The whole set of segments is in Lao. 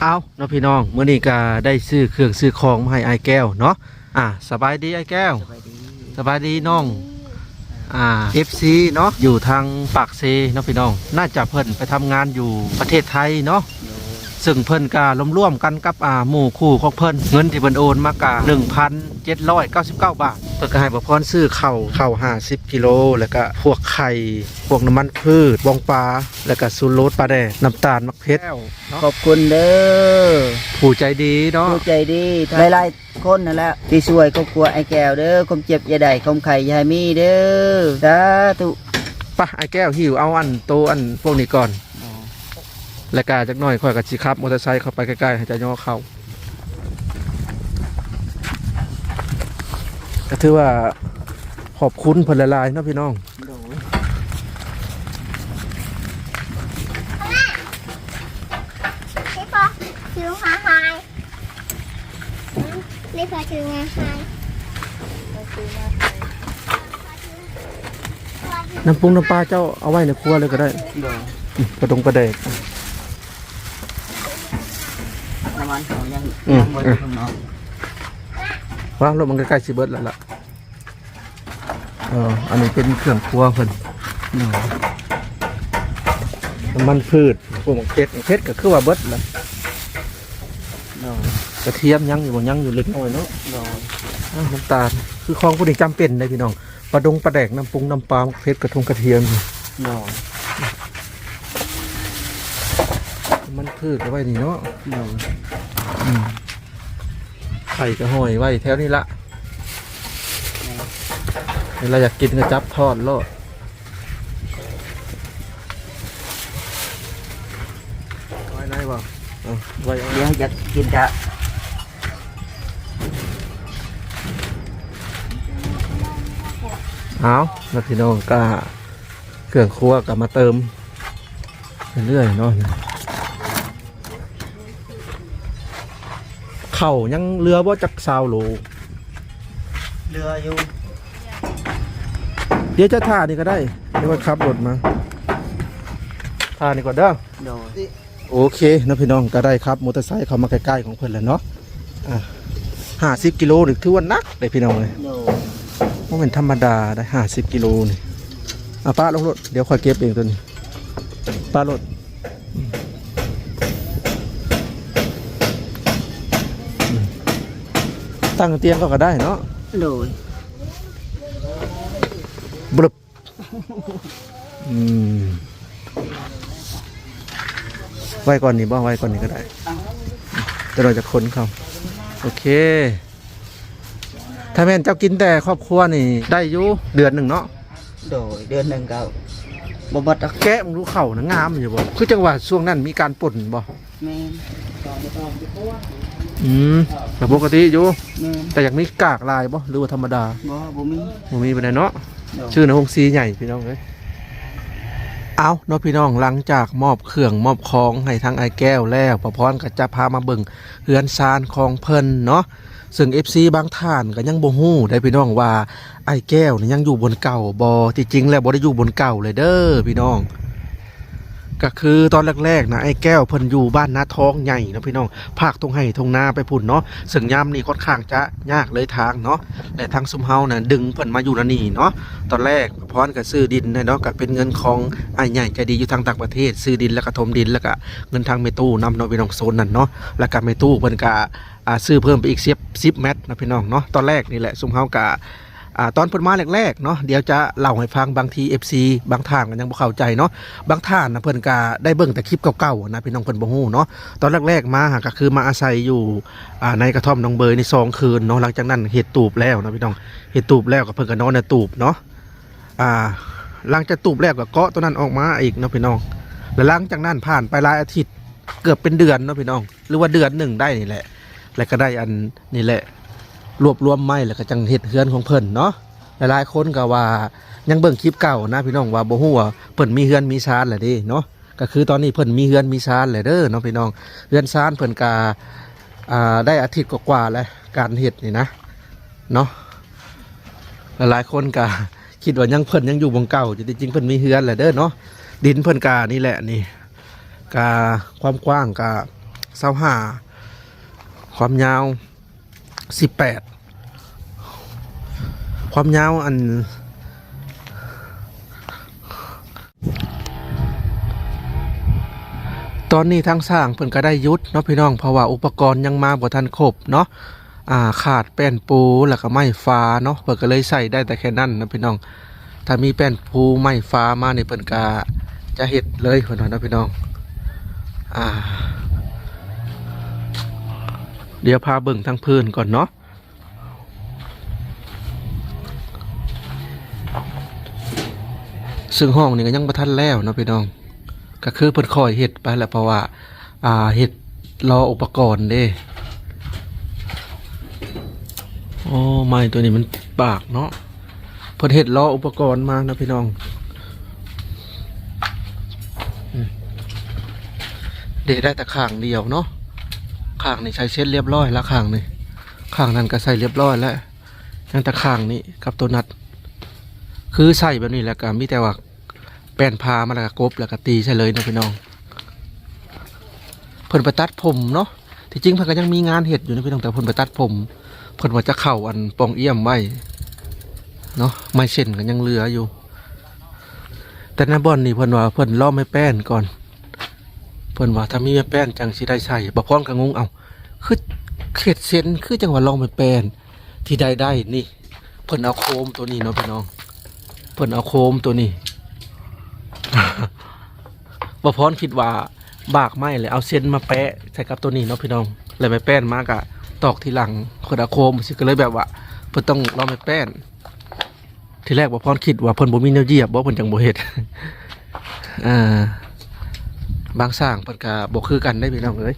ເອົາເນາະພີ່ນ້ອງ ມື້ນີ້ກໍໄດ້ຊື້ເຄື່ອງຊື້ຂອງມາໃຫ້ອ້າຍແກ້ວເນາະ. ອ່າ ສະບາຍດີອ້າຍແກ້ວ. ສະບາຍດີ ສະບາຍດີນ້ອງ ອ່າ ເອັຟຊີເນາະ ຢູ່ທາງປາກເຊເນາະພີ່ນ້ອງ. ໜ້າຈະເພິ່ນໄປທຳງານຢູ່ປະເທດໄທເນາະ. ໂດຍ ຊຶ່ງເພິ່ນກໍລວມໆກັນກັບ ອ່າ ໝູ່ຄູ່ຂອງເພິ່ນ ເງິນທີ່ເພິ່ນໂອນມາກໍໜຶ່ງພັນເຈັດຮ້ອຍເກົ້າສິບເກົ້າບາດ. ເພິ່ນກໍໃຫ້ບ່າວພອນຊື້ເຂົ້າ ເຂົ້າຫ້າສິບກິໂລ ແລ້ວກໍພວກໄຂ່ ພວກນ້ຳມັນພືດ ບອງປາ ແລ້ວກໍຊູໂຣດ ປາແດກ ນ້ຳຕານ ເຮັດ ຂອບຄຸນເດີ ຜູ້ໃຈດີເນາະ ຜູ້ໃຈດີ ຫຼາຍໆຄົນຫັ້ນແຫຼະ ທີ່ຊ່ວຍຄອບຄົວອ້າຍແກ້ວເດີ ຄວາມເຈັບຢ່າໄດ້ ຄວາມໄຂ້ຢ່າໃຫ້ມີເດີ ສາທຸ. ປະ ອ້າຍແກ້ວ ຫິ້ວເອົາອັນໂຕອັນພວກນີ້ກ່ອນ ແລ້ວກະຈັກໜ້ອຍຂ້ອຍກະຊິຂັບມໍເຕີໄຊເຂົ້າໄປໃກ້ໆ ໃຫ້ເຈົ້າຍໍເຂົ້າ. ກະຖືວ່າຂອບຄຸນເພິ່ນຫຼາຍໆເນາະພີ່ນ້ອງ. ໂດຍ ນີ້ພໍຖືມາໃຫ້ ນີ້ພໍຖືມາໃຫ້ ນ້ຳປຸງນ້ຳປາເຈົ້າເອົາໄວ້ໃນຄົວເລີຍກໍໄດ້. ໂດຍ ອືມ ປາດົງປາແດກ ນ້ຳມັນເຂົາຍັງ ອືມ ຍັງບໍ່ໄດ້ ເອີ ເນາະ ວ່າລົດມັນໃກ້ໆຊິເບິດແລ້ວລະ. ເອີ ອັນນີ້ເປັນເຄື່ອງຄົວເພິ່ນ ນ້ຳມັນພືດ ພວກໝາກເຜັດ ໝາກເຜັດກໍຄືວ່າເບິດລະ ກະທຽມຍັງຢູ່ບໍ່? ຍັງຢູ່ເລັກນ້ອຍເນາະ. ນ້ຳຕານ ຄືຂອງພວກນີ້ຈຳເປັນເດ້ພີ່ນ້ອງ ປາດົງປາແດກ ນ້ຳປຸງນ້ຳປາ ໝາກເຜັດ ກະທົງກະທຽມ. ນ້ຳມັນພືດເອົາໄວ້ນີ້ເນາະ. ອືມ ໄຂ່ກໍຫ້ອຍໄວ້ແຖວນີ້ລະ ເວລາຢາກກິນກໍຈັບທອດໂລດ. ໄວ້ໄດ້ບໍ່? ເອົາໄວ້ ດຽວຢາກກິນກະ ເອົາລະພີ່ນ້ອງ ກະເຄື່ອງຄົວກໍມາເຕີມເລື້ອຍໆເນາະ. ເຂົ້າຍັງເຫຼືອບໍ່ຈັກຊາວໂລ? ເຫຼືອຢູ່ ດຽວຈະຖ້ານີ້ກໍໄດ້ ດຽວຂ້ອຍຂັບລົດມາ ຖ້ານີ້ກ່ອນເດີ. ໂດຍ ໂອເຄເນາະພີ່ນ້ອງ ກໍໄດ້ຂັບມໍເຕີໄຊເຂົ້າມາໃກ້ໆຂອງເພິ່ນແລ້ວເນາະ. ອ່າ ຫ້າສິບກິໂລນີ້ຖືວ່າໜັກເດ້ພີ່ນ້ອງເອີຍ. ໂດຍ ບໍ່ແມ່ນທຳມະດາໄດ໋ ຫ້າສິບກິໂລນີ້. ອ່າ ປະລົງໂລດ ດຽວຂ້ອຍເກັບເອງໂຕນີ້ ປະໂລດ. ອືມ ຕັ້ງຕຽງກໍ ກໍໄດ້ເນາະ. ໂດຍ ບລຶບ ອືມ ໄວ້ກ່ອນນີ້ບໍ່? ໄວ້ກ່ອນນີ້ກໍໄດ້ ແຕ່ເຮົາຈະຂົນເຂົ້າ. ໂອເຄ ຖ້າແມ່ນເຈົ້າກິນແຕ່ຄອບຄົວນີ້ໄດ້ຢູ່ເດືອນໜຶ່ງເນາະ. ໂດຍ ເດືອນໜຶ່ງກໍບໍ່ເບິດດອກ. ແກະເບິ່ງດູເຂົ້ານະ ງາມຢູ່ບໍ່? ຄືຈັ່ງວ່າຊ່ວງນັ້ນມີການປົນບໍ່? ແມ່ນ ອືມ ກໍປົກກະຕິຢູ່. ແມ່ນ ແຕ່ຢາກມີກາກຫຼາຍບໍ່ ຫຼືວ່າທຳມະດາ? ບໍ່ ບໍ່ມີ ບໍ່ມີປານໃດເນາະ. ໂດຍ ຊື້ໃນໂຮງສີໃຫຍ່ພີ່ນ້ອງເອີຍ. ເອົາເນາະພີ່ນ້ອງ ຫຼັງຈາກມອບເຄື່ອງມອບຂອງໃຫ້ທາງອ້າຍແກ້ວແລ້ວ ປ້າພອນກໍຈະພາມາເບິ່ງເຮືອນຊານຂອງເພິ່ນເນາະ. ເຊິ່ງເອັຟຊີບາງທ່ານກໍຍັງບໍ່ຮູ້ເດ້ພີ່ນ້ອງວ່າ ອ້າຍແກ້ວນີ້ຍັງຢູ່ບ່ອນເກົ່າບໍ່? ທີ່ຈິງແລ້ວບໍ່ໄດ້ຢູ່ບ່ອນເກົ່າເລີຍເດີພີ່ນ້ອງ. ກໍຄືຕອນແລກໆນະ ອ້າຍແກ້ວເພິ່ນຢູ່ບ້ານນາທອງໃຫຍ່ເນາະພີ່ນ້ອງ ພາກທົ່ງໄຮ່ທົ່ງນາໄປພຸ້ນເນາະ. ເຊິ່ງຍາມນີ້ຂ້ອນຂ້າງຈະຍາກເລີຍທາງເນາະ ແລະ ທາງຊຸມເຮົານະດຶງເພິ່ນມາຢູ່ນະນີ້ເນາະ. ຕອນແລກພອນກໍຊື້ດິນໃຫ້ເນາະ ກໍເປັນເງິນຂອງອ້າຍໃຫຍ່ໃຈດີຢູ່ທາງຕ່າງປະເທດ ຊື້ດິນ ແລ້ວກໍຖົມດິນ ແລ້ວກໍເງິນທາງແມ່ຕູ້ນຳເນາະພີ່ນ້ອງ ໂຊນນັ້ນເນາະ. ແລ້ວກໍແມ່ຕູ້ເພິ່ນກໍ ອ່າ ຊື້ເພີ່ມໄປອີກສິບ ສິບແມັດເນາະພີ່ນ້ອງເນາະ. ຕອນແລກນີ້ແຫຼະ ຊຸມເຮົາກະ ອ່າ ຕອນເພິ່ນມາແລກໆເນາະ ດຽວຈະເລົ່າໃຫ້ຟັງ ບາງທີເອັຟຊີບາງທ່ານກໍຍັງບໍ່ເຂົ້າໃຈເນາະ. ບາງທ່ານນະ ເພິ່ນກະໄດ້ເບິ່ງແຕ່ຄລິບເກົ່າໆນະພີ່ນ້ອງ ເພິ່ນບໍ່ຮູ້ເນາະ. ຕອນແລກໆມາຫາກະຄືມາອາໄສຢູ່ ອ່າ ໃນກະທ່ອມນ້ອງເບີຍນີ້ສອງຄືນເນາະ. ຫຼັງຈາກນັ້ນເຮັດຕູບແລ້ວເນາະພີ່ນ້ອງ ເຮັດຕູບແລ້ວກໍເພິ່ນກໍນອນໃນຕູບເນາະ. ອ່າ ຫຼັງຈາກຕູບແລ້ວກໍເກາະໂຕນັ້ນອອກມາອີກເນາະພີ່ນ້ອງ. ແລະ ຫຼັງຈາກນັ້ນຜ່ານໄປຫຼາຍອາທິດ ເກືອບເປັນເດືອນເນາະພີ່ນ້ອງ ຫຼືວ່າເດືອນໜຶ່ງໄດ້ນີ້ແຫຼະ. ແລ້ວກໍໄດ້ອັນນີ້ແຫຼະ ລວບລວມໄມ້ ແລ້ວກໍຈັ່ງເຮັດເຮືອນຂອງເພິ່ນເນາະ. ຫຼາຍໆຄົນກໍວ່າຍັງເບິ່ງຄລິບເກົ່ານະພີ່ນ້ອງ ວ່າບໍ່ຮູ້ວ່າເພິ່ນມີເຮືອນມີຊານແລ້ວເດ້ເນາະ. ກໍຄືຕອນນີ້ເພິ່ນມີເຮືອນມີຊານແລ້ວເດີເນາະພີ່ນ້ອງ. ເຮືອນຊານເພິ່ນກໍ ອ່າ ໄດ້ອາທິດກວ່າໆແລ້ວ ການເຮັດນີ້ນະເນາະ. ຫຼາຍໆຄົນກໍຄິດວ່າຍັງ ເພິ່ນຍັງຢູ່ໝ່ອງເກົ່າຢູ່ ທີ່ຈິງເພິ່ນມີເຮືອນແລ້ວເດີເນາະ. ດິນເພິ່ນກໍນີ້ແຫຼະນີ້ ກະຄວາມກວ້າງກະ ຊາວຫ້າ ຄວາມຍາວສິບແປດ ຄວາມຍາວອັນ ຕອນນີ້ທາງຊ່າງເພິ່ນກໍໄດ້ຢຸດເນາະພີ່ນ້ອງ ເພາະວ່າອຸປະກອນຍັງມາບໍ່ທັນຄົບເນາະ ອ່າ ຂາດແປ້ນປູ ແລ້ວກໍໄມ້ຟາເນາະ ເພິ່ນກໍເລີຍໃຊ້ໄດ້ແຕ່ແຄ່ນັ້ນເນາະພີ່ນ້ອງ. ຖ້າມີແປ້ນປູໄມ້ຟາມານີ້ ເພິ່ນກະຈະເຮັດເລີຍ ເພິ່ນວ່າເນາະພີ່ນ້ອງ. ອ່າ ດຽວພາເບິ່ງທາງພື້ນກ່ອນເນາະ ເຊິ່ງຫ້ອງນີ້ກໍຍັງບໍ່ທັນແລ້ວເນາະພີ່ນ້ອງ. ກໍຄືເພິ່ນຄ່ອຍເຮັດໄປແຫຼະ ເພາະວ່າ ອ່າ ເຮັດລໍອຸປະກອນເດ້. ໂອ້ ໄມ້ຕົວນີ້ມັນບາກເນາະ ເພິ່ນເຮັດລໍ້ອຸປະກອນມາເນາະພີ່ນ້ອງ. ອືມ ເດ ໄດ້ແຕ່ຂ້າງດຽວເນາະ ຂ້າງນີ້ໃສ່ເສັດລຽບຮ້ອຍລະ ຂ້າງນີ້ ຂ້າງນັ້ນກໍໃສ່ລຽບຮ້ອຍແລ້ວ ຍັງແຕ່ຂ້າງນີ້ກັບໂຕນັດ ຄືໃສ່ແບບນີ້ແລ້ວກໍມີແຕ່ວ່າ ແປ້ນຜ້າມາແລ້ວກໍກົບ ແລ້ວກໍຕີໃສ່ເລີຍເນາະພີ່ນ້ອງ. ເພິ່ນໄປຕັດຜົມເນາະ ທີ່ຈິງເພິ່ນກໍຍັງມີງານເຮັດຢູ່ເນາະພີ່ນ້ອງ ແຕ່ເພິ່ນໄປຕັດຜົມ ເພິ່ນວ່າຈະເຂົ້າອັນປ່ອງອ້ຽມໄວ້ເນາະ ໄມ້ເສັ້ນກໍຍັງເຫຼືອຢູ່. ແຕ່ໃນບ່ອນນີ້ເພິ່ນວ່າເພິ່ນລໍໄມ້ແປ້ນກ່ອນ ເພິ່ນວ່າຖ້າມີໄມ້ແປ້ນຈັ່ງຊິໄດ້ໃຊ້. ບ່າວພອນກໍງົງ ເອົ້າ ຄືເຂດເສັ້ນ ຄືຈັ່ງວ່າລໍໄມ້ແປ້ນ ທີ່ໄດ້ໄດ້ນີ້ ເພິ່ນເອົາໂຄມໂຕນີ້ເນາະພີ່ນ້ອງ ເພິ່ນເອົາໂຄມໂຕນີ້ ບ່າວພອນຄິດວ່າບາກໄມ້ແລ້ວເອົາເສັ້ນມາແປະໃສ່ກັບໂຕນີ້ເນາະພີ່ນ້ອງ ແລ້ວໄມ້ແປ້ນມາກະຕອກທີຫຼັງ ເພິ່ນເອົາໂຄມຊິ ກໍເລີຍແບບວ່າເພິ່ນຕ້ອງລໍໄມ້ແປ້ນ. ທີແລກບ່າວພອນຄິດວ່າເພິ່ນບໍ່ມີແນວຢຽບບໍ ເພິ່ນຈັ່ງບໍ່ເຮັດ. ອ່າ ບາງຊ່າງເພິ່ນກະບໍ່ຄືກັນເດ້ພີ່ນ້ອງເອີຍ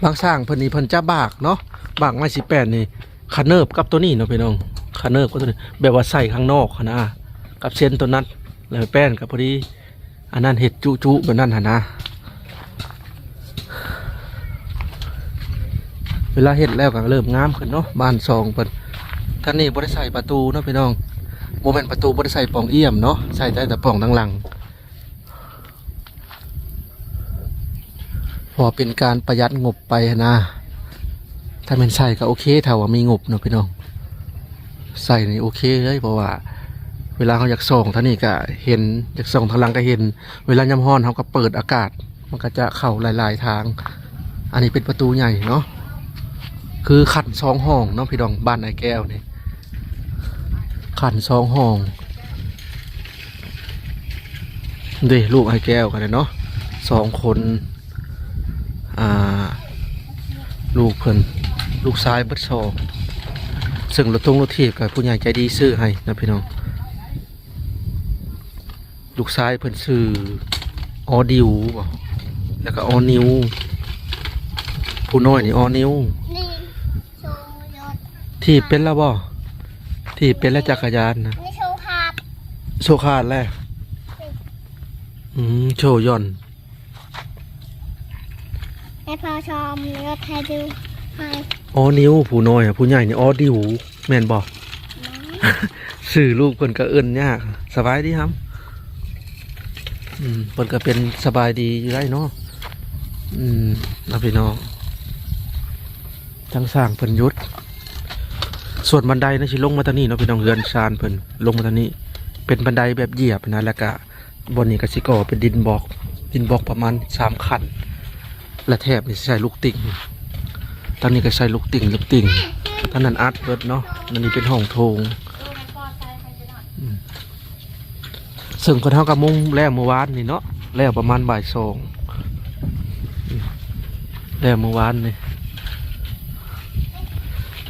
ບາງຊ່າງເພິ່ນນີ້ເພິ່ນຈະບາກເນາະ ບາກໄມ້ສິບແປດນີ້ ຂະເນີບກັບໂຕນີ້ເນາະພີ່ນ້ອງ ຂະເນີບກັບໂຕນີ້ ແບບວ່າໃສ່ຂ້າງນອກຫັ້ນນະ ກັບເສັ້ນໂຕນັ້ນ ແລ້ວແປ້ນກໍພໍດີ ອັນນັ້ນເຮັດຈຸໆແບບນັ້ນຫັ້ນນະ. ເວລາເຮັດແລ້ວກໍເລີ່ມງາມຂຶ້ນເນາະ ບ້ານຊ່ອງເພິ່ນ. ທາງນີ້ບໍ່ໄດ້ໃສ່ປະຕູເນາະພີ່ນ້ອງ ບໍ່ແມ່ນປະຕູ ບໍ່ໄດ້ໃສ່ປ່ອງອ້ຽມເນາະ ໃສ່ໄດ້ແຕ່ປ່ອງທາງຫຼັງ ເພາະວ່າເປັນການປະຢັດງົບໄປຫັ້ນນະ. ຖ້າແມ່ນໃສ່ກໍໂອເຄ ຖ້າວ່າມີງົບເນາະພີ່ນ້ອງ ໃສ່ນີ້ໂອເຄເລີຍ ເພາະວ່າເວລາເຮົາຢາກສ່ອງທາງນີ້ກໍເຫັນ ຢາກສ່ອງທາງຫຼັງກໍເຫັນ ເວລາຍາມຮ້ອນເຮົາກໍເປີດອາກາດ ມັນກໍຈະເຂົ້າຫຼາຍໆທາງ. ອັນນີ້ເປັນປະຕູໃຫຍ່ເນາະ ຄືຂັ້ນສອງຫ້ອງເນາະພີ່ນ້ອງ ບ້ານອ້າຍແກ້ວນີ້ ຂັ້ນສອງຫ້ອງ. ເດ້ ລູກອ້າຍແກ້ວກໍໄດ້ເນາະ ສອງຄົນ ອ່າ ລູກເພິ່ນ ລູກຊາຍເບິດສອງ ເຊິ່ງລົດຕົງລົດຖີບກໍຜູ້ໃຫຍ່ໃຈດີຊື້ໃຫ້ນະພີ່ນ້ອງ. ລູກຊາຍເພິ່ນຊື່ອໍດິວບໍ ແລ້ວກໍອໍນິວ ຜູ້ນ້ອຍນີ້ອໍນິວ. ຖີບເປັນແລ້ວບໍ? ຖີບເປັນແລ້ວຈັກກະຍານນະ ໂຊຂາດແລ້ວ. ອືມ ໂຊຢ່ອນ ໃຫ້ພໍ່ຊອມລົດໃຫ້ດູໃຫ້. ອໍນິວຜູ້ນ້ອຍ ຜູ້ໃຫຍ່ນີ້ອໍດິວ ແມ່ນບໍ່? ຊື່ລູກເພິ່ນກໍເອີ້ນຍາກ. ສະບາຍດີຫຳ? ອືມ ເພິ່ນກໍເປັນສະບາຍດີຢູ່ໄດ້ເນາະ. ອືມ ເນາະພີ່ນ້ອງ ທາງຊ່າງເພິ່ນຢຸດ. ສ່ວນບັນໄດນະ ຊິລົງມາທາງນີ້ເນາະພີ່ນ້ອງ ເຮືອນຊານເພິ່ນລົງມາທາງນີ້ ເປັນບັນໄດແບບຢຽບນະ ແລ້ວກະ ບ່ອນນີ້ກໍຊິກໍ່ເປັນດິນບລັອກ ດິນບລັອກປະມານສາມຂັ້ນ ແລະ ແຖບນີ້ຊິໃສ່ລູກຕິ່ງ ທາງນີ້ກໍໃສ່ລູກຕິ່ງ ລູກຕິ່ງ ທາງນັ້ນອັດເບິດເນາະ. ອັນນີ້ເປັນຫ້ອງໂຖງ ອືມ ເຊິ່ງເພິ່ນເຮົາກໍມຸງແລ້ວມື້ວານນີ້ເນາະ ແລ້ວປະມານບ່າຍສອງ ແລ້ວມື້ວານນີ້.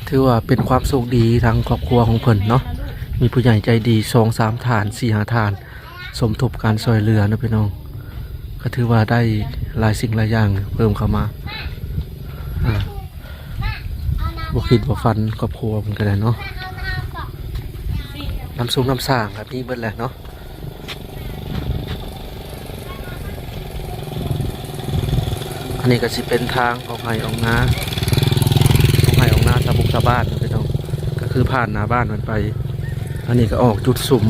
ຖືວ່າເປັນຄວາມໂຊກດີທາງຄອບຄົວຂອງເພິ່ນເນາະ ມີຜູ້ໃຫຍ່ໃຈດີສອງສາມທ່ານ ສີ່ຫ້າທ່ານ ສົມທົບການຊ່ອຍເຫຼືອເນາະພີ່ນ້ອງ ກໍຖືວ່າໄດ້ຫຼາຍສິ່ງຫຼາຍຢ່າງເພີ່ມເຂົ້າມາ. ອ່າ ບໍ່ຄິດບໍ່ຝັນຄອບຄົວເພິ່ນກໍໄດ້ເນາະ ນ້ຳຊຸມນ້ຳສ້າງກໍມີເບິດແຫຼະເນາະ. ອັນນີ້ກໍຊິເປັນທາງອອກໄຮ່ອອກນາ ອອກໄຮ່ອອກນາຕາບຸກຕາບ້ານເນາະພີ່ນ້ອງ ກໍຄືຜ່ານໜ້າບ້ານເພິ່ນໄປ. ອັນນີ້ກໍອອກຈຸດຊຸມ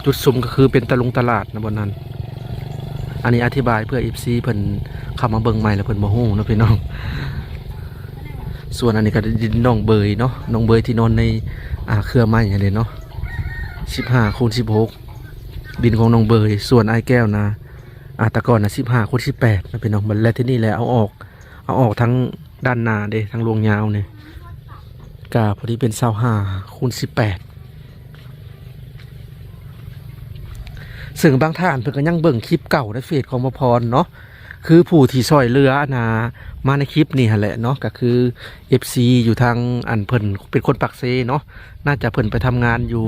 ຈຸດຊຸມກໍຄືເປັນຕະລົງຕະຫຼາດນະບ່ອນນັ້ນ. ອັນນີ້ອະທິບາຍເພື່ອເອັຟຊີເພິ່ນ ເຂົ້າມາເບິ່ງໃໝ່ແລ້ວເພິ່ນບໍ່ຮູ້ເນາະພີ່ນ້ອງ. ສ່ວນອັນນີ້ກໍດິນໜອງເບີຍເນາະ, ໜອງເບີຍທີ່ນອນໃນ ອ່າ ເຄືອໄມ້ຫັ້ນເດ້ເນາະ, ສິບຫ້າຄູນສິບຫົກ ດິນຂອງໜອງເບີຍ. ສ່ວນອ້າຍແກ້ວນະ ອ່າ ແຕ່ກ່ອນນະ ສິບຫ້າຄູນສິບແປດເນາະພີ່ນ້ອງ. ບັດແລ້ວທີ່ນີ້ແຫຼະ ເອົາອອກ ເອົາອອກທັງດ້ານໜ້າເດ້ ທັງລວງຍາວນີ້ ກະພໍດີເປັນຊາວຫ້າຄູນສິບແປດ. ເຊິ່ງບາງທ່ານເພິ່ນກໍຍັງເບິ່ງຄລິບເກົ່າໃນເຟສຂອງບ່າວພອນເນາະ, ຄືຜູ້ທີ່ຊ່ອຍເຫຼືອອັນນ່າ ມາໃນຄລິບນີ້ຫັ້ນແຫຼະເນາະ, ກໍຄືເອັຟຊີຢູ່ທາງ ອັນ ເພິ່ນເປັນຄົນປາກເຊເນາະ, ໜ້າຈະເພິ່ນໄປທຳງານຢູ່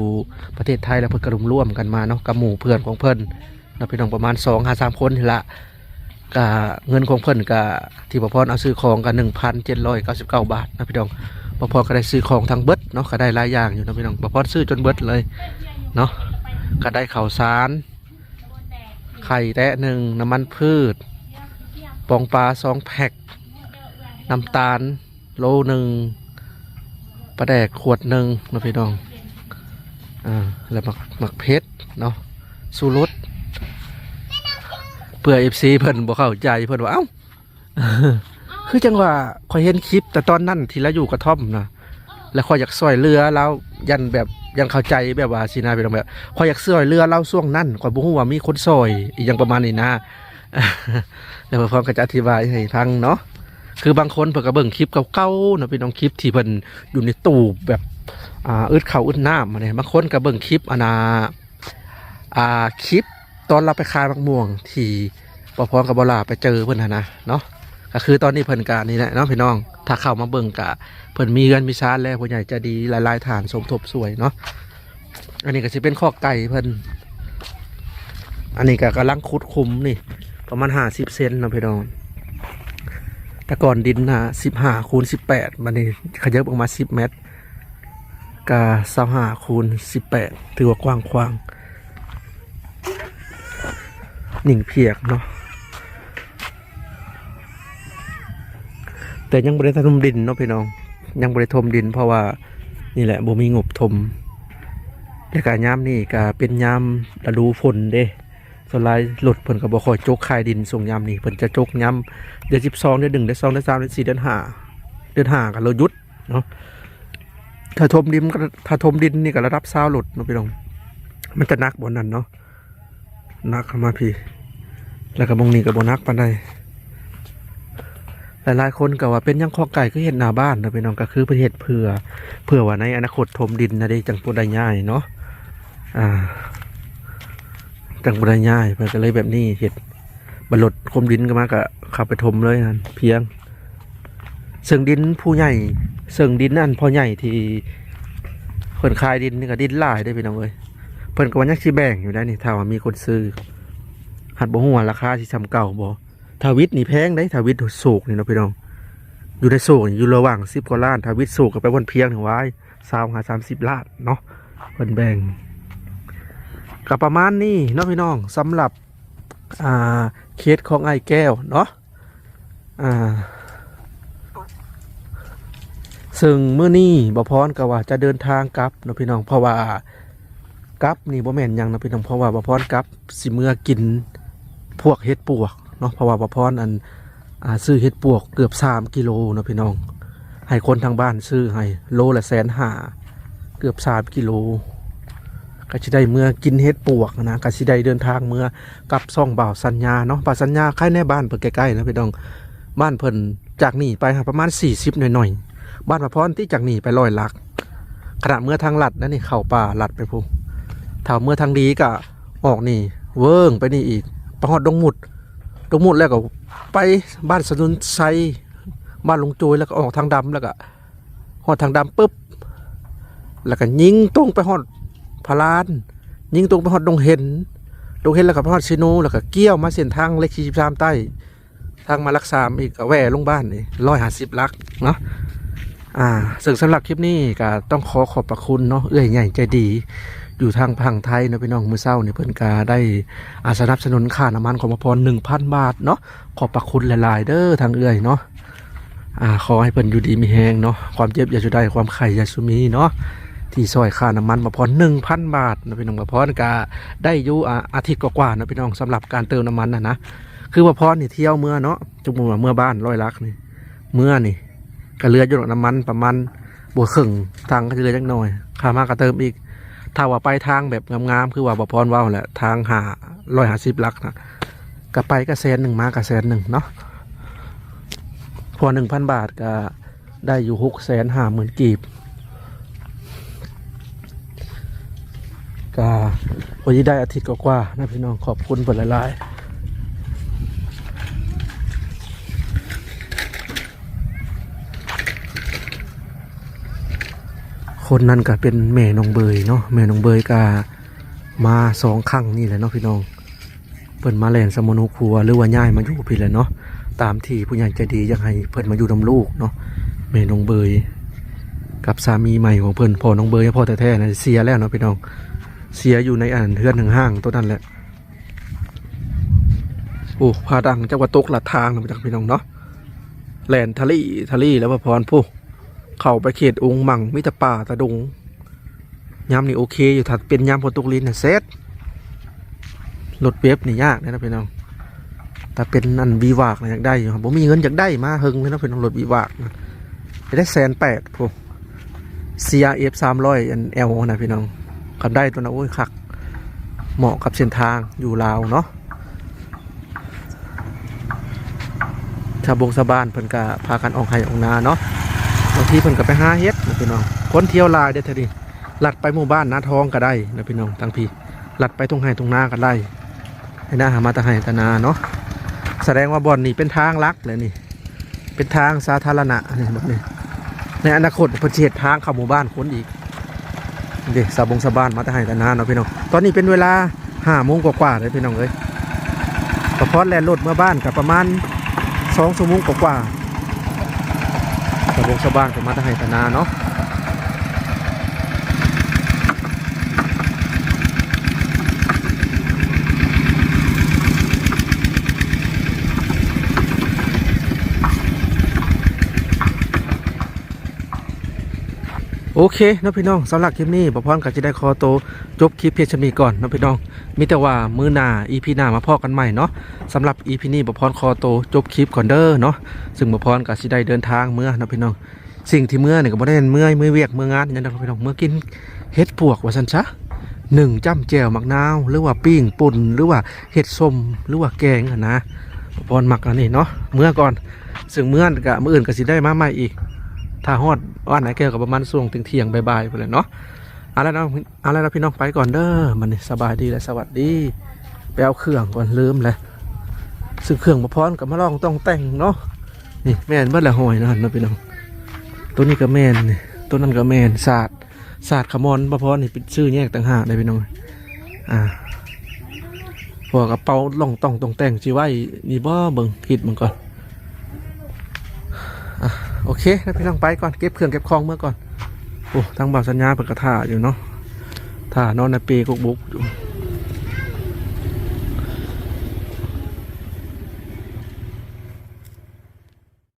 ປະເທດໄທ ແລ້ວເພິ່ນກໍລວມໆກັນມາເນາະ ກັບໝູ່ເພື່ອນຂອງເພິ່ນ ເນາະພີ່ນ້ອງ, ປະມານສອງຫາສາມຄົນນີ້ລະ. ກະເງິນຂອງເພິ່ນກະ ທີ່ບ່າວພອນເອົາຊື້ຂອງກະ ໜຶ່ງພັນເຈັດຮ້ອຍເກົ້າສິບເກົ້າບາດເນາະພີ່ນ້ອງ. ບ່າວພອນກໍໄດ້ຊື້ຂອງທັງເບິດເນາະ, ກໍໄດ້ຫຼາຍຢ່າງຢູ່ເນາະພີ່ນ້ອງ. ບ່າວພອນຊື້ຈົນເບິດເລີຍເນາະ, ກໍໄດ້ເຂົ້າສານ ໄຂ່ແຕະໜຶ່ງ, ນ້ຳມັນພືດ ປອງປາສອງແພັກ, ນ້ຳຕານ ໂລໜຶ່ງ, ປາແດກຂວດໜຶ່ງເນາະພີ່ນ້ອງ. ອ່າ ແລ້ວໝາກ ໝາກເຜັດເນາະ, ຊູລົດ. ເພື່ອເອັຟຊີເພິ່ນບໍ່ເຂົ້າໃຈ ເພິ່ນວ່າ ເອົ້າ ຄືຈັ່ງວ່າຂ້ອຍເຫັນຄລິບແຕ່ຕອນນັ້ນທີ່ລາວຢູ່ກະທ່ອມນະ ແລ້ວຂ້ອຍຢາກຊ່ວຍເຫຼືອລາວ ຢ້ານແບບ ຢ້ານເຂົ້າໃຈແບບວ່າຊີ້ນະ ພີ່ນ້ອງ, ແບບຂ້ອຍຢາກຊ່ວຍເຫຼືອລາວຊ່ວງນັ້ນ ຂ້ອຍບໍ່ຮູ້ວ່າມີຄົນຊ່ອຍ ອີ່ຫຍັງປະມານນີ້ນະ. ແລ້ວພໍ່ພອນກໍຈະອະທິບາຍໃຫ້ຟັງເນາະ. ຄືບາງຄົນເພິ່ນກໍເບິ່ງຄລິບເກົ່າໆເນາະພີ່ນ້ອງ, ຄລິບທີ່ເພິ່ນຢູ່ໃນຕູບແບບ ອ່າ ອຶດເຂົ້າອຶດນ້ຳຫັ້ນເດ້. ບາງຄົນກໍເບິ່ງຄລິບອັນນ່າ ອ່າ ຄລິບຕອນລາວໄປຂາຍໝາກມ່ວງທີ່ບ່າວພອນກັບບ່າວຫຼ້າໄປເຈີເພິ່ນຫັ້ນນະເນາະ. ກໍຄືຕອນນີ້ເພິ່ນກໍນີ້ແຫຼະເນາະພີ່ນ້ອງ, ຖ້າເຂົ້າມາເບິ່ງກໍເພິ່ນມີເຮືອນມີຊານແລ້ວ, ຜູ້ໃຫຍ່ໃຈດີຫຼາຍໆທ່ານສົມທົບຊ່ວຍເນາະ. ອັນນີ້ກໍຊິເປັນຄອກໄກ່ເພິ່ນ, ອັນນີ້ກໍກຳລັງຂຸດຂຸມນີ້ ປະມານຫ້າສິບເຊັນເນາະພີ່ນ້ອງ. ແຕ່ກ່ອນດິນນະ ສິບຫ້າຄູນສິບແປດ, ບັດນີ້ຂະເຫຍິບອອກມາສິບແມັດ ກະ ຊາວຫ້າຄູນສິບແປດ ຖືວ່າກວ້າງຂວາງ. ໜິງພຽກເນາະ, ແຕ່ຍັງບໍ່ໄດ້ຖົມດິນເນາະພີ່ນ້ອງ, ຍັງບໍ່ໄດ້ຖົມດິນ ເພາະວ່ານີ້ແຫຼະ ບໍ່ມີງົບຖົມ. ແລ້ວກະຍາມນີ້ກະເປັນຍາມລະດູຝົນເດ້, ສ່ວນຫຼາຍລົດເພິ່ນກໍບໍ່ຄ່ອຍຈົກຄາຍດິນຊ່ວງຍາມນີ້, ເພິ່ນຈະຈົກຍາມເດືອນສິບສອງ ເດືອນໜຶ່ງ ເດືອນສອງ ເດືອນສາມ ເດືອນສີ່ ເດືອນຫ້າ ເດືອນຫ້າກໍລົດຢຸດເນາະ. ຖ້າຖົມດິນ ຖ້າຖົມດິນນີ້ກໍລະດັບຊາວລົດເນາະພີ່ນ້ອງ, ມັນຈະໜັກບ່ອນນັ້ນເນາະ. ໜັກເຂົ້າມາພີ້ ແລ້ວກໍໝ່ອງນີ້ກໍບໍ່ໜັກປານໃດ. ຫຼາຍໆຄົນກໍວ່າເປັນຫຍັງຄອກໄກ່ຄືເຮັດໜ້າບ້ານເນາະພີ່ນ້ອງ, ກໍຄືເພິ່ນເຮັດເພື່ອ ເພື່ອວ່າໃນອະນາຄົດຖົມດິນນະເດ້ ຈັ່ງບໍ່ໄດ້ຍ້າຍເນາະ, ອ່າ ຈັ່ງບໍ່ໄດ້ຍ້າຍ ເພິ່ນກໍເລີຍແບບນີ້ເຮັດ. ບັດລົດຂົນດິນກໍມາ ກໍເຂົ້າໄປຖົມເລີຍຫັ້ນ ພຽງ. ເຊິ່ງດິນຜູ້ໃຫຍ່ ເຊິ່ງດິນອັນພໍ່ໃຫຍ່ທີ່ເພິ່ນຂາຍດິນນີ້ກໍດິນຫຼາຍເດ້ພີ່ນ້ອງເອີຍ, ເພິ່ນກໍວ່າຍັງຊິແບ່ງຢູ່ໄດ໋ນີ້ ຖ້າວ່າມີຄົນຊື້. ຫັດບໍ່ຮູ້ວ່າລາຄາຊິສ່ຳເກົ່າບໍ່. ທາວິດນີ້ແພງເດ້ ທາວິດໂຊກນີ້ເນາະພີ່ນ້ອງ, ຢູ່ໃນໂຊກນີ້ຢູ່ລະຫວ່າງສິບກວ່າລ້ານ, ທາວິດໂຊກກໍໄປບ່ອນພຽງນີ້ ຫວາຍ ຊາວຫາສາມສິບລ້ານເນາະ ເພິ່ນແບ່ງ. ກໍປະມານນີ້ເນາະພີ່ນ້ອງ ສຳລັບ ອ່າ ເຄສຂອງອ້າຍແກ້ວເນາະ. ອ່າ ເຊິ່ງມື້ນີ້ບ່າວພອນກໍວ່າຈະເດີນທາງກັບເນາະພີ່ນ້ອງ, ເພາະວ່າກັບນີ້ບໍ່ແມ່ນຫຍັງເນາະພີ່ນ້ອງ, ເພາະວ່າບ່າວພອນກັບຊິເມືອກິນພວກເຫັດປວກເນາະ, ເພາະວ່າບ່າວພອນ ອັນ ອ່າ ຊື້ເຫັດປວກເກືອບສາມກິໂລເນາະພີ່ນ້ອງ, ໃຫ້ຄົນທາງບ້ານຊື້ໃຫ້ໂລລະແສນຫ້າ ເກືອບສາມກິໂລ. ກໍຊິໄດ້ເມືອກິນເຫັດປວກນະ, ກໍຊິໄດ້ເດີນທາງເມືອກັບຊ່ອງບ່າວສັນຍາເນາະ. ບ່າວສັນຍາໄຄແນ່ບ້ານເພິ່ນໃກ້ໆເນາະພີ່ນ້ອງ, ບ້ານເພິ່ນຈາກນີ້ໄປຫາປະມານສີ່ສິບໜ້ອຍໆ, ບ້ານບ່າວພອນຕິຈາກນີ້ໄປຮ້ອຍຫຼັກ. ຂະໜາດເມືອທາງລັດນະນີ້ ເຂົ້າປ່າລັດໄປພຸ້ນ, ຖ້າເມືອທາງດີກໍອອກນີ້ເວີ້ງໄປນີ້ອີກ ໄປຮອດດົງມຸດ, ດົງມຸດແລ້ວກໍໄປບ້ານສະໜຸນໄຊ ບ້ານລຸງໂຈຍ ແລ້ວກໍອອກທາງດຳ ແລ້ວກໍ ຮອດທາງດຳປຶບ ແລ້ວກໍຍິງຕົງໄປຮອດພະລານ, ຍິງຕົງໄປຮອດດົງເຫັນ, ດົງເຫັນແລ້ວກໍໄປຮອດເຊໂນ, ແລ້ວກໍກ້ຽວມາເສັ້ນທາງເລກສີ່ສິບສາມໃຕ້ ທາງມາຫຼັກສາມອີກ ກໍແວ່ລົງບ້ານນີ້ຮ້ອຍຫ້າສິບຫຼັກເນາະ. ອ່າ ເຊິ່ງສຳລັບຄລິບນີ້ກໍຕ້ອງຂໍຂອບພະຄຸນເນາະ ເອື້ອຍໃຫຍ່ໃຈດີຢູ່ທາງຝັ່ງໄທເນາະພີ່ນ້ອງ, ມື້ເຊົ້ານີ້ເພິ່ນກໍໄດ້ ອ່າ ສະໜັບສະໜູນຄ່ານ້ຳມັນຂອງບ່າວພອນໜຶ່ງພັນບາດເນາະ. ຂອບພະຄຸນຫຼາຍໆເດີທາງເອື້ອຍເນາະ. ອ່າ ຂໍໃຫ້ເພິ່ນຢູ່ດີມີແຮງເນາະ, ຄວາມເຈັບຢ່າສູ່ໄດ້, ຄວາມໄຂ້ຢ່າສູ່ມີເນາະ, ທີ່ຊ່ອຍຄ່ານ້ຳມັນບ່າວພອນໜຶ່ງພັນບາດເນາະພີ່ນ້ອງ. ບ່າວພອນກະໄດ້ຢູ່ ອາ ອາທິດກວ່າໆເນາະພີ່ນ້ອງ, ສຳລັບການເຕີມນ້ຳມັນຫັ້ນນະ. ຄືວ່າພອນນີ້ທ່ຽວເມືອເນາະ ສົມມຸດວ່າເມືອບ້ານຮ້ອຍຫຼັກນີ້ ເມືອນີ້ກໍເຫຼືອຢູ່ດອກນ້ຳມັນປະມານບໍ່ເຄິ່ງຖັງ ກໍຊິເຫຼືອຈັກໜ່ອຍ ຄ່າມາກໍເຕີມອີກ. ຖ້າວ່າໄປທາງແບບງາມໆ ຄືວ່າບໍ່ພອນເວົ້າແຫຼະ ທາງຫ້າຮ້ອຍຫ້າສິບຫຼັກນະ ກໍໄປກໍແສນໜຶ່ງ ມາກໍແສນໜຶ່ງເນາະ ເພາະໜຶ່ງພັນບາດກໍ ໄດ້ຢູ່ຫົກແສນຫ້າໝື່ນກີບ ກະພໍດີໄດ້ອາທິດກວ່າໆນະພີ່ນ້ອງ ຂອບຄຸນເພິ່ນຫຼາຍໆ. ຄົນນັ້ນກະເປັນແມ່ນ້ອງເບີຍເນາະ ແມ່ນ້ອງເບີຍກະມາສອງຄັ້ງນີ້ແຫຼະເນາະພີ່ນ້ອງ. ເພິ່ນມາແລ່ນສຳມະໂນຄົວ ຫຼືວ່າຍ້າຍມາຢູ່ພີ້ແຫຼະເນາະ ຕາມທີ່ຜູ້ໃຫຍ່ໃຈດີຢາກໃຫ້ເພິ່ນມາຢູ່ນຳລູກເນາະ. ແມ່ນ້ອງເບີຍກັບສາມີໃໝ່ຂອງເພິ່ນ ພໍ່ນ້ອງເບີຍ ພໍ່ແທ້ໆນະ ເສຍແລ້ວເນາະພີ່ນ້ອງ ເສຍຢູ່ໃນອັນເຮືອນຮ້າງໆໂຕນັ້ນແຫຼະ. ໂອ້ ຟ້າດັງ ຈັກວ່າຕົກລັດທາງນຳຈັກພີ່ນ້ອງເນາະ ແລ່ນທະລີທະລີແລ້ວ ພອນ ພຸ້ນ ເຂົ້າໄປເຂດອົງມັງ ມີແຕ່ປ່າຕາດົງ. ຍາມນີ້ໂອເຄຢູ່ ຖ້າເປັນຍາມຝົນຕົກລິນນະເສັດ. ລົດເວັບນີ້ຍາກເດ້ນະພີ່ນ້ອງ ຖ້າເປັນອັນວີວາກນະຢາກໄດ້ຢູ່ ບໍ່ມີເງິນຢາກໄດ້ມາເຫິງເລີຍເນາະພີ່ນ້ອງ. ລົດວີວາກນະ ໄດ້ແສນແປດພຸ້ນ ຊີອາເອັຟສາມຮ້ອຍອັນແອວນະພີ່ນ້ອງ ຄັນໄດ້ໂຕນະ ໂອ້ຍ ຄັກ ເໝາະກັບເສັ້ນທາງຢູ່ລາວເນາະ. ຊາວບົງຊາວບ້ານເພິ່ນກະພາກັນອອກໄຮ່ອອກນາເນາະ ບາງທີເພິ່ນກະໄປຫາເຫັດນະພີ່ນ້ອງ. ຄົນທ່ຽວຫຼາຍເດ້ທະນີ້ ລັດໄປໝູ່ບ້ານນາທອງກະໄດ້ນະພີ່ນ້ອງ ທາງພີ້ ລັດໄປທົ່ງໄຮ່ທົ່ງນາກະໄດ້ ໃຫ້ນາຫາມາແຕ່ໄຮ່ແຕ່ນາເນາະ. ສະແດງວ່າບ່ອນນີ້ເປັນທາງຫຼັກແຫຼະນີ້ ເປັນທາງສາທາລະນະນີ້ ແບບນີ້ ໃນອະນາຄົດເພິ່ນຊິເຮັດທາງເຂົ້າໝູ່ບ້ານຄົນອີກ. ເດ້ ຊາວບົງຊາວບ້ານມາແຕ່ໄຮ່ແຕ່ນາເນາະພີ່ນ້ອງ. ຕອນນີ້ເປັນເວລາຫ້າໂມງກວ່າໆເດ້ພີ່ນ້ອງເອີຍ ປະພອນແລ່ນລົດເມືອບ້ານກໍປະມານສອງຊົ່ວໂມງກວ່າໆ. ຊາວບົງຊາວບ້ານກໍມາແຕ່ໄຮ່ແຕ່ນາເນາະ. ໂອເຄເນາະພີ່ນ້ອງ ສຳລັບຄລິບນີ້ ບ່າວພອນກໍຊິໄດ້ຂໍໂຕຈົບຄລິບພຽງສ່ຳນີ້ກ່ອນເນາະພີ່ນ້ອງ. ມີແຕ່ວ່າມື້ໜ້າ ອີພີໜ້າມາພໍ້ກັນໃໝ່ເນາະ. ສຳລັບອີພີນີ້ ບ່າວພອນຂໍໂຕຈົບຄລິບກ່ອນເດີເນາະ ຊຶ່ງບ່າວພອນກໍຊິໄດ້ເດີນທາງເມືອເນາະພີ່ນ້ອງ. ສິ່ງທີ່ເມືອນີ້ກໍບໍ່ໄດ້ແມ່ນເມືອ ເມືອວຽກເມືອງານຫຍັງດອກພີ່ນ້ອງ ເມືອກິນເຫັດປວກວ່າຊັ້ນຊະ ໜຶ້ງຈ້ຳແຈ່ວໝາກນາວ ຫຼືວ່າປີ້ງປົ່ນ ຫຼືວ່າເຮັດສົ້ມ ຫຼືວ່າແກງຫັ້ນນະ. ບ່າວພອນມັກອັນນີ້ເນາະ ເມືອກ່ອນ ຊຶ່ງເມືອກະມື້ອື່ນກະຊິໄດ້ມາໃໝ່ອີກ. ຖ້າຮອດບ້ານນາແກ້ວກໍປະມານຊ່ວງທ່ຽງໆ ບ່າຍໆ ພຸ້ນແຫຼະເນາະ. ເອົາລະເນາະ ເອົາລະເນາະພີ່ນ້ອງ ໄປກ່ອນເດີ. ບັດນີ້ສະບາຍດີ ແລະ ສະຫວັດດີ. ໄປເອົາເຄື່ອງກ່ອນ ລືມແຫຼະ ຊື້ເຄື່ອງ ບ່າວພອນກໍມາລອງຕ້ອງແຕ່ງເນາະ. ນີ້ແມ່ນເບິດແຫຼະ ຫ້ອຍນັ້ນເນາະພີ່ນ້ອງ ໂຕນີ້ກໍແມ່ນ ນີ້ ໂຕນັ້ນກໍແມ່ນ ສາດ ສາດຂະມອນ ບ່າວພອນນີ້ເປັນຊື່ແຍກຕ່າງຫາກເດ້ພີ່ນ້ອງ. ອ່າ ເພາະວ່າກະເປົາລ່ອງຕ້ອງຕ້ອງແຕ່ງຊິໄວ້ນີ້ບໍ່ ເບິ່ງ ຄິດເບິ່ງກ່ອນ. ອ່າ ໂອເຄນະພີ່ນ້ອງ ໄປກ່ອນ ເກັບເຄື່ອງເກັບຂອງເມືອກ່ອນ. ໂອ້ ທາງບ່າວສັນຍາເພິ່ນກະຖ້າຢູ່ເນາະ ຖ້ານອນໃນເປກົກບົກຢູ່.